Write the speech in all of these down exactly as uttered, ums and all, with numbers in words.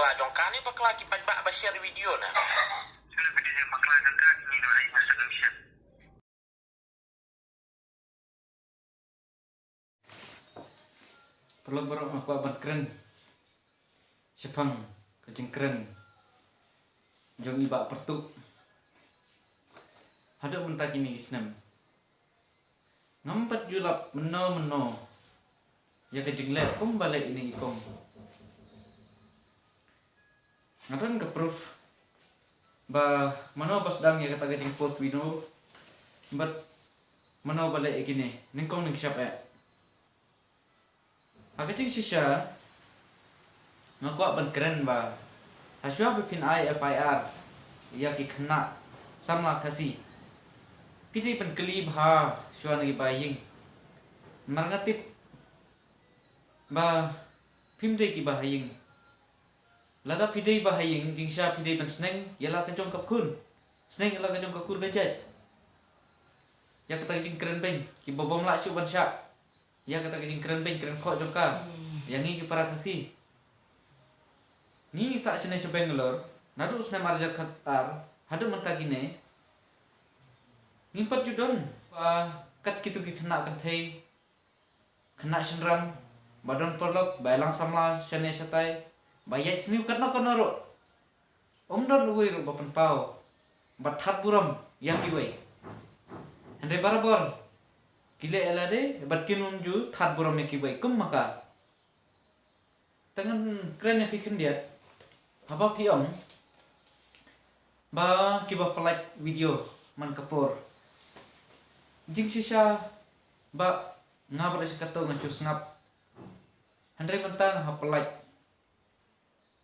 Ba jong kane bakla ki paidbah ba share video na. Sule video jong bakla jong ka kini dua ai masa kami share. Paralok baroh, nga kwah ban kren shaphang ka jingkren jong i Bah Pyrtuh. Haduh mynta kine ki snem ngam pat ju lap mynno mynno ïa ka jingleh kumba leh ine i kong. Nga don ka proof ba mano ba sdang ïa kata ka jingpost video bad mano ba leh ïa kine, nyngkong nyngshap eh. Ha ka jingshisha nga kwah ban kren ba hashuwa ba phin ai F I R ïa ki khynnah samla Khasi, phi dei ban kylli bha shuwa na ki bahaïing. Namar nga tip ba phim dei ki bahaïing. Lada phi dei bahaïing, jingshisha phi dei ban sneng ïa la ka jong ka khun, sneng ïa la ka jong ka kur ka jait. Ïa kata ka jingkren beiñ, kiba bym lah shuh ban shah ïa kata ka jingkren beiñ kren khoh jong ka ïa ngi ki para Khasi. Ngi ngi sah shane sha Bangalore naduh u snem ar hajar khat ar haduh mynta kine. Ngim pat ju don ba kat kitu ki khynnah kynthei, khynnah shynrang ba don paralok ba ïalang samla shane shatai, ba ïaid sniew katno katno ruh. Ym don uwei ruh ba pynpaw bad thad burom ïa kiwei. Hynrei barabor ki leh ïa lade bad kin ym ju thad burom ïa kiwei kum ma ka. Te ngan kren ïa phi khyndiat, haba phi ong ba kiba pynlait video man ka por. Jingshisha ba nga bad sha kato nga shu sngap. Hynrei mynta nga hap pynlait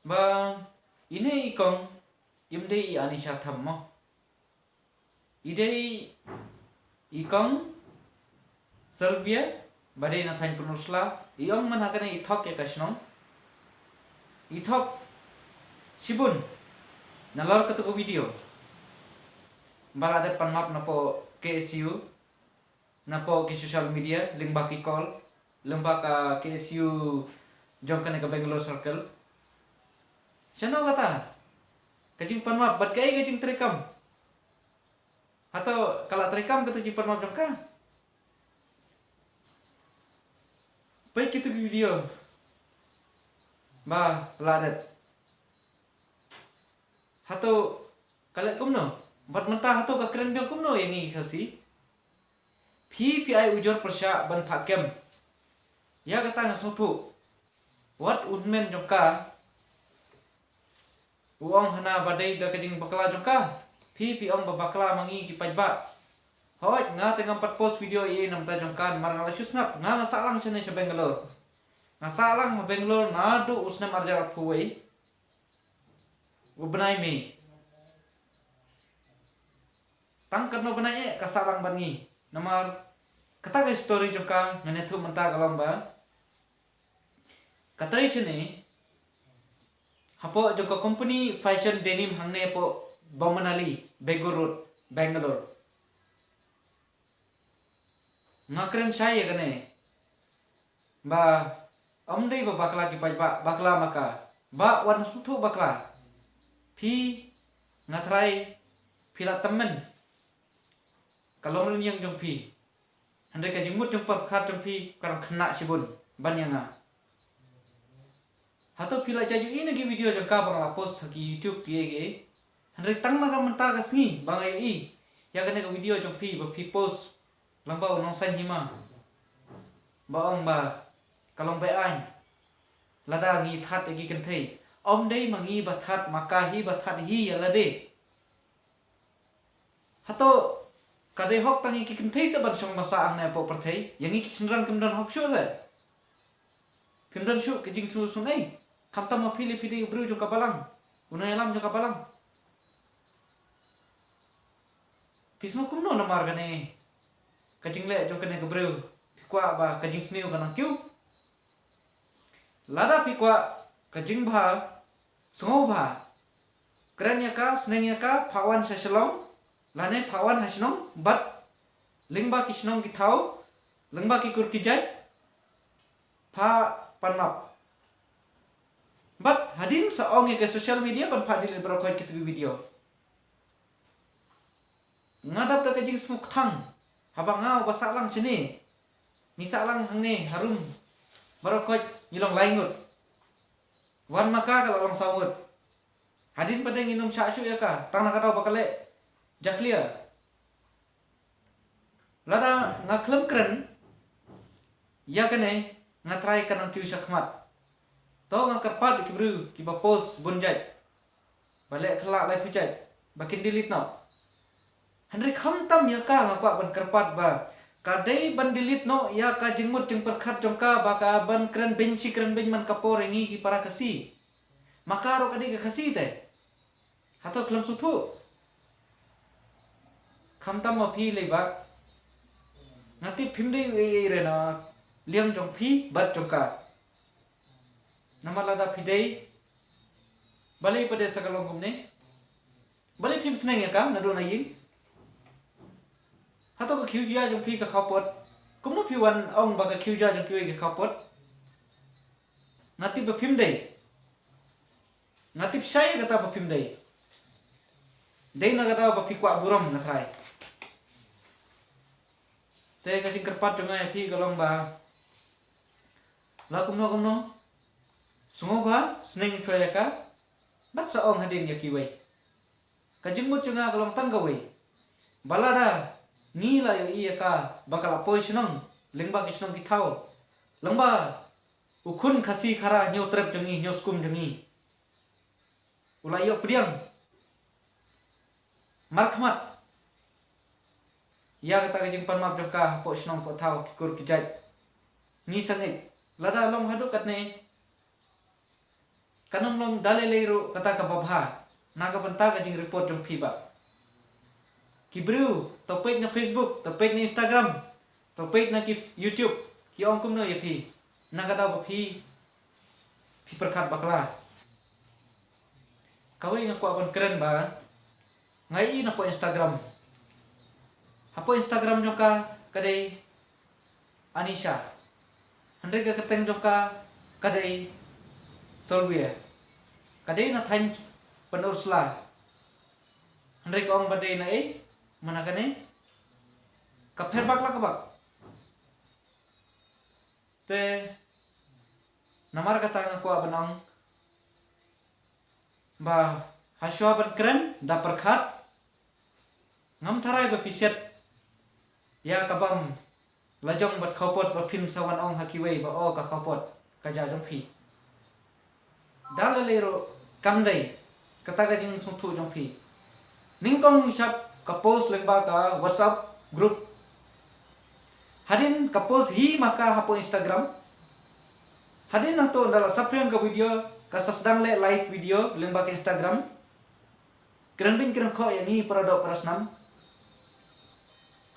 ba ine i kong im dei i Anisha Tham mo. I dei i kong Sylvia ba dei na thaiñ Pynursla. I ong man ha kane i thok ïa ka shnong, i thok shibun nalor katu ka video ba la dep pan map napoh K S U, napoh ki social media, lyngba ki call, lyngba ka K S U jong kane ka Bangalore Circle. Shano kata ka jingpan map bad kaei ka jingtreikam? Hato ka la treikam kata jingpan map jong ka? Peit kitu ki video ba la dep. Hato ka leh kumno? Bad mynta hato ka kren biang kumno ïa ngi Khasi? Phi phi ai ujor pyrshah ban phah kem. Ïa kata nga sngewthuh. Wat u hynmen jong ka u ong hana ba dei da ka jingbakla jong ka. Phi phi ong ba bakla ma ngi ki paidbah. Hooid, nga te ngam pat post video ei ei na bynta jong ka namar nga la shu sngap, nga nga sah lang shane sha Bangalore. Nga sah lang ha Bangalore naduh u snem ar hajar arphew wei u bnai May. Tang katno bnai eh ka sah lang bad ngi. Namar kata ka story jong ka ngan ïathuh mynta ka long ba ka trei shane hapoh jong ka company fashion denim hangne hapoh Bomanali, Begur Road, Bangalore. Nga kren shai ïa kane ba ym dei ba bakla ki paidbah, bakla ma ka. Bah, wat sngewthuh bakla. Phi, nga tharai phi la tymmen ka long rynïeng jong phi. Hynrei ka jingmut jingpyrkhat jong phi ka dang khynnah shibun ban ïa nga. Hato phi la jia ïohi na ki video jong ka ba nga la post ha ki YouTube kiei kiei? Hynrei tang na ka mynta ka sngi ba nga ïohi ïa kane ka video jong phi ba phi post lyngba u nongsaiñ hima ba ong ba ka long be-aiñ lada ngi thad ïa ki kynthei. Ym dei ma ngi ba thad, ma ka hi ba thad hi ïa lade. Hato ka dei hok tang ïa ki kynthei se ban shong ban sah hangne hapoh pyrthei? Ïa ngi ki shynrang kim don hok shuh se? Phim don shuh ka jingsngewsynei? Khamtam ma phi lei phi dei u briew jong ka balang, u nongïalam jong ka balang. Phi sngew kumno namar kane ka jingleh jong kane ka briew? Phi kwah ba ka jingsniew ka nang kiew? Lada phi kwah ka jingbha, sngewbha kren ïa ka, sneng ïa ka, phah wan sha Shillong lane phah wan ha shnong bad lyngba ki shnong ki thaw, lyngba ki kur ki jait, phah pan map. Bad hadien sa ong ïa ka social media ban phah delete baroh khoit kito ki video. Nga dap da ka jingsngewkthang haba nga uba sah lang shane, ngi sah lang hangne harum, baroh khoit ngi long lai ngut. Wan ma ka ka la long saw ngut. Hadien pat de ngin ym shah shuh ïa ka tang na ka daw ba ka leh jakhlia. Lada nga khlem kren ïa kane, nga trai ka nang kiew sha khmat. To nga kyrpad ïa ki briew kiba post bun jait, ba leh khlak lai phew jait, ba kin delete noh. Hynrei khamtam ïa ka nga kwah ban kyrpad ba ka dei ban delete noh ïa ka jingmut jingpyrkhat jong ka ba ka ban kren beiñ shi kren beiñ man ka por ïa ngi ki para Khasi. Ma ka ruh ka dei ka Khasi te. Hato khlem sngewthuh? Khamtam ma phi lei ba nga tip phim dei ei ei re na liang jong phi bad jong ka. Namar lada phi dei, balei pat de sa ka long kumne? Balei phim sneng ïa ka naduh na ïing? Hato ka khiew jia jong phi ka khawpot? Kumno phi wan ong ba ka khiew jia jong kiwei ka khawpot? Nga tip ba phim dei. Nga tip shai kata ba phim dei. Dei na ka daw ba phi kwah burom nga trai. Te ka jingkyrpad jong nga ïa phi ka long ba la kumno kumno, sngewbha sneng shuwa ïa ka bad sa ong hadien ïa kiwei. Ka jingmut jong nga ka long tang kawei, ba lada ngi la ïohi ïa ka ba ka la poi shnong lyngba ki shnong ki thaw, lyngba u khun Khasi Khara Hynñiewtrep jong ngi, Hynñiewskum jong ngi, u la ïoh pdiang markhmat ïa kata ka jingpanmap jong ka hapoh shnong hapoh thaw, ki kur ki jait. Ngi sa ngeit lada long haduh katne, kan ym long da lei lei ruh kata kaba bha na ka bynta ka jingreport jong phi ba. Ki briew to peit na Facebook, to peit na Instagram, to peit na ki YouTube, ki ong kumno ïa phi na ka daw ba phi, phi pyrkhat bakla. Kawei nga kwah ban kren ba nga ïohi na poh Instagram. Hapoh Instagram jong ka ka dei Anisha. Hynrei ka kyrteng jong ka ka dei Solvia. Ka dei na thaiñ Pynursla. Hynrei ka ong ba dei na ei, mana kane ka pher bak la ka bak. Te namar kata nga kwah ban ong ba hashuwa ban kren da pyrkhat, ngam tharai ba phi shet ïa ka bam lajong bad khawpot ba phin sa wan ong ha kiwei ba o ka khawpot ka jia jong phi. Da lei lei ruh kam dei kata ka jingsngewthuh jong phi. Nyngkong shap ka post lyngba ka WhatsApp group. Hadien ka post hi ma ka hapoh Instagram. Hadien nangto da la saphriang ka video, ka sa sdang leh live video lyngba ka Instagram. Kren beiñ kren khoh ïa ngi para doh para snam.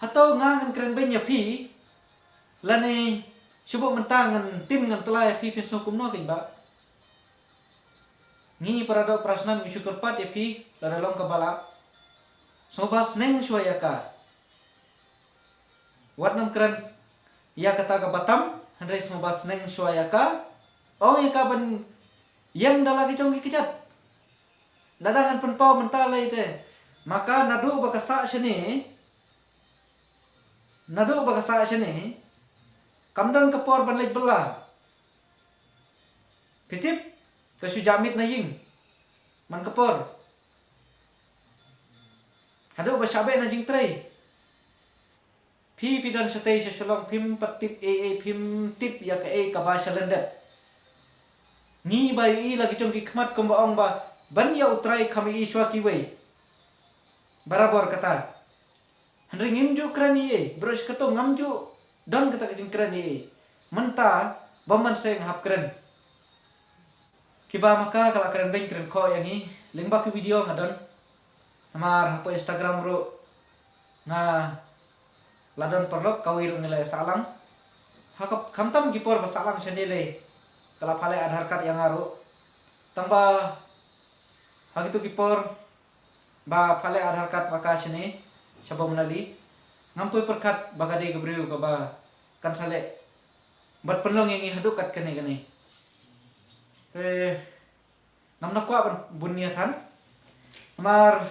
Hato nga ngan kren beiñ ïa phi? Lane shu buh mynta ngan tim ngan tla ïa phi, phin sngew kumno kein ba? Ngi para doh para snam ngi shu kyrpad ïa phi lada long kaba lah, sngewbha sneng shuwa ïa ka. Wat nym kren ïa kata kaba tam, hynrei sngewbha sneng shuwa ïa ka. Ong ïa ka ban ïeng da la ki jong ki kjat. Lada ngan pynpaw mynta lei te, ma ka naduh ba ka sah shane, naduh ba ka sah shane kam don ka por ban leit bylla. Phi tip, ka shu jah miet na ïing man ka por haduh ba shah beh na jingtrei. Phi, phi don shatei sha Shillong, phim pat tip ei ei, phim tip ïa kaei kaba sha lyndet. Ngi ba ïohi la ki jong ki khmat kumba ong ba ban ïa U Trai kham ïohi shuwa kiwei. Barabor kata. Hynrei ngim ju kren ei ei, baroh shi katta ngam ju don kata ka jingkren ei ei. Mynta ba man se nga hap kren. Kiba ma ka ka la kren beiñ kren khoh ïa ngi lyngba ki video nga don. Namar hapoh Instagram ruh nga la don paralok, kawei ruh ngi la sah lang. Ha ka, khamtam ki por ba sah lang shane lei ka la pha leh Aadhaar card ïa nga ruh. Tang ba ha kito ki por ba pha leh Aadhaar card ma ka shane sha Bamnali, ngam poi pyrkhat ba ka dei ka briew kaba kan sa leh bad pynlong ïa ngi haduh kat kane kane. Te Ngam da kwah ban bun nia than. Namar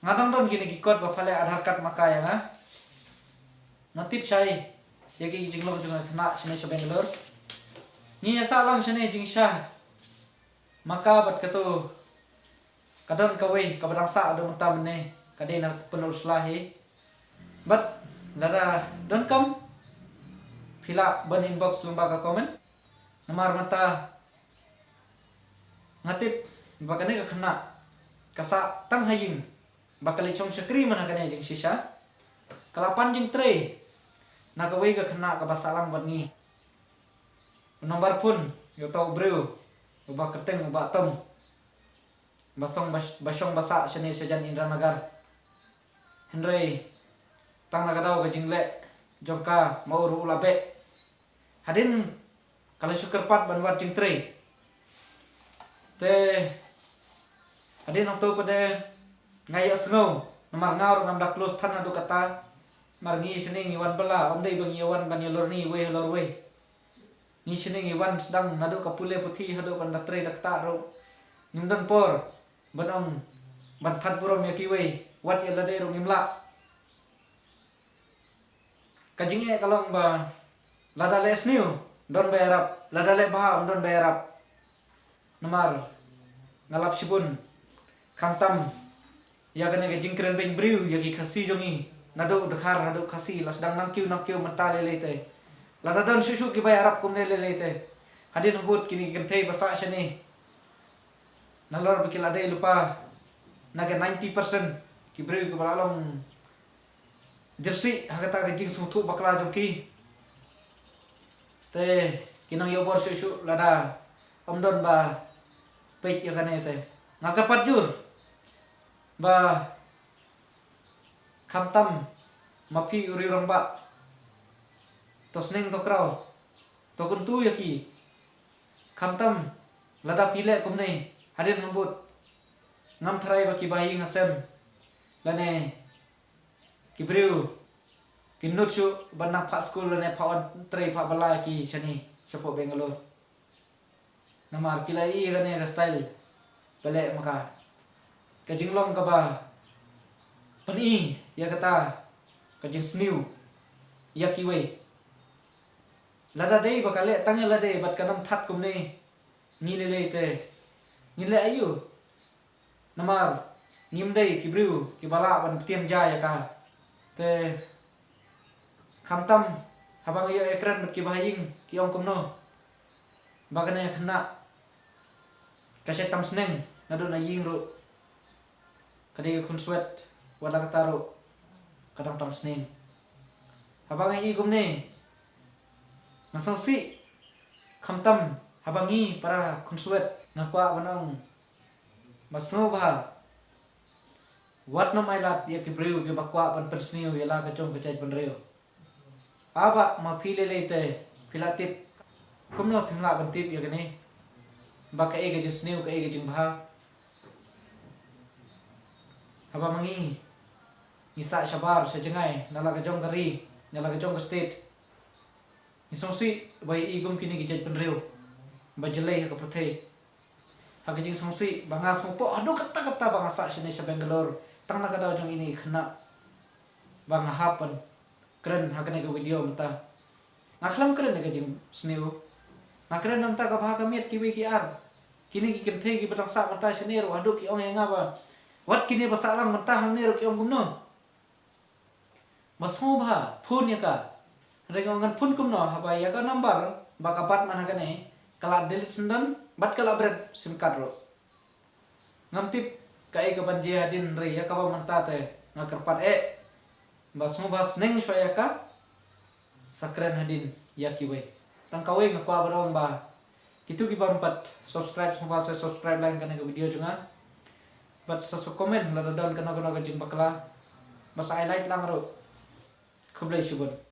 nga dang don kine ki kot ba pha leh Aadhaar card ma ka ïa nga. Nga tip shai ïa ki jinglong jong nga khynnah shane sha Bangalore. Ngi ïa sah lang shane jingshisha ma ka bad kato ka don kawei kaba dang sah haduh mynta mynne, ka dei na Pynursla hi. Bad lada donkam phi lah ban inbox lyngba ka comment. Namar mynta nga tip ba kane ka khynnah ka sah tang ha ïing ba ka leit shong shakri man ha kane jingshisha. Ka la pan jingtrei na kawei ka khynnah kaba sah lang bad ngi. U number phone ïa uta u briew uba kyrteng u Bah Tom ba shong ba, ba shong ba sah shane shajan Indiranagar. Hynrei tang na ka daw ka jingleh jong ka ma u ruh u la beh. Hadien ka la shu kyrpad ban wad jingtrei. Te hadien hangto pat de nga ïohsngew, namar nga ruh ngam da close than haduh katta. Namar ngi shane ngi wan bylla, ym dei ba ngi ïa wan ban ïalor ni wei halor wei. Ngi shane ngi wan sdang naduh ka pule puthi haduh ban da trei da ktah ruh ngim don por ban ong ban thad burom ïa kiwei, wat ïa lade ruh ngim lah. Ka jingeh ka long ba lada leh sniew don ba ïarap, lada leh bha ym don ba ïarap. Namar nga lap shibun khamtam ïa kane ka jingkren beiñ briew ïa ki Khasi jong ngi, naduh Dkhar haduh Khasi, la sdang nangkiew nangkiew mynta lei lei te. Lada don shuh shuh kiba ïarap kumne lei lei te. Hadien habud kine ki kynthei ba sah shane, nalor ba ki la dei lypa na ka ninety percent ki briew kiba la long jyrsieh ha kata ka jingsngewthuh bakla jong ki. Te ki nang ïoh bor shuh shuh lada ym don ba peit ïa kane te. Nga kyrpad jur ba khamtam ma phi u riew rangbah, to sneng to kraw, to kyntu ïa ki. Khamtam lada phi leh kumne hadien habud, ngam tharai ba kiba ha ïing ha sem lane ki briew kin nud shuh ban nang phah skul lane phah wan trei phah bylla ïa ki shane shapoh Bangalore. Namar ki la ïohi ïa kane ka style ba leh ma ka, ka jinglong kaba pyni ïa kata ka jingsniew ïa kiwei. Lada dei ba ka leh tang ïa lade bad kan ym thad kumne, ngi lei lei te ngin leh aïu? Namar ngim dei ki briew kiba lah ban pyntieng ja ïa ka. Te khamtam haba nga ïoh ïakren bad kiba ha ïing ki ong kumno ba kane ka khynnah ka shait tam sneng, naduh na ïing ruh ka dei ka khunswet, wat la kata ruh ka dang tam sneng. Haba nga ïohi kumne nga sngewsih, khamtam haba ngi para khunswet. Nga kwah ban ong ba sngewbha wat nym ailad ïa ki briew kiba kwah ban pynsniew ïa la ka jong ka jaitbynriew. Haba ma phi lei lei te phi la tip, kumno phim lah ban tip ïa kane ba kaei ka jingsniew kaei ka jingbha? Haba ma ngi ngi sah shabar sha jngai na la ka jong ka ri, na la ka jong ka state, ngi sngewsih ba ïohi kum kine ki jaitbynriew ba jlei ha ka pyrthei. Ha ka jingsngewsih ba nga sngewpoh haduh katta katta ba nga sah shane sha Bangalore tang na ka daw jong ine i khynnah ba nga hap ban kren ha kane ka video mynta. Nga khlem kren da ka jingsniew, nga kren da mynta ka bha ka miat kiwei ki ar. Kine ki kynthei kiba dang sah mynta shane ruh haduh ki ong ïa nga ba wat kine ba sah lang mynta hangne ruh ki ong kumno. Ba sngewbha phone ïa ka. Hynrei nga ong ngan phone kumno haba ïa ka number ba ka bat man ha kane ka la delete syndon bad ka la bret sim card ruh. Ngam tip kaei ka ban jia hadien, hynrei ïa kaba mynta te nga kyrpad eh ba sngewbha sneng shuwa ïa ka, sa kren hadien ïa kiwei. Tang kawei nga kwah ban ong ba kito ki bym pat subscribe sngewbha sa subscribe lang kane ka video jong nga. Bad sa sa comment lada don kano kano ka jingbakla, ba sa highlight lang ruh. Khublei shibun.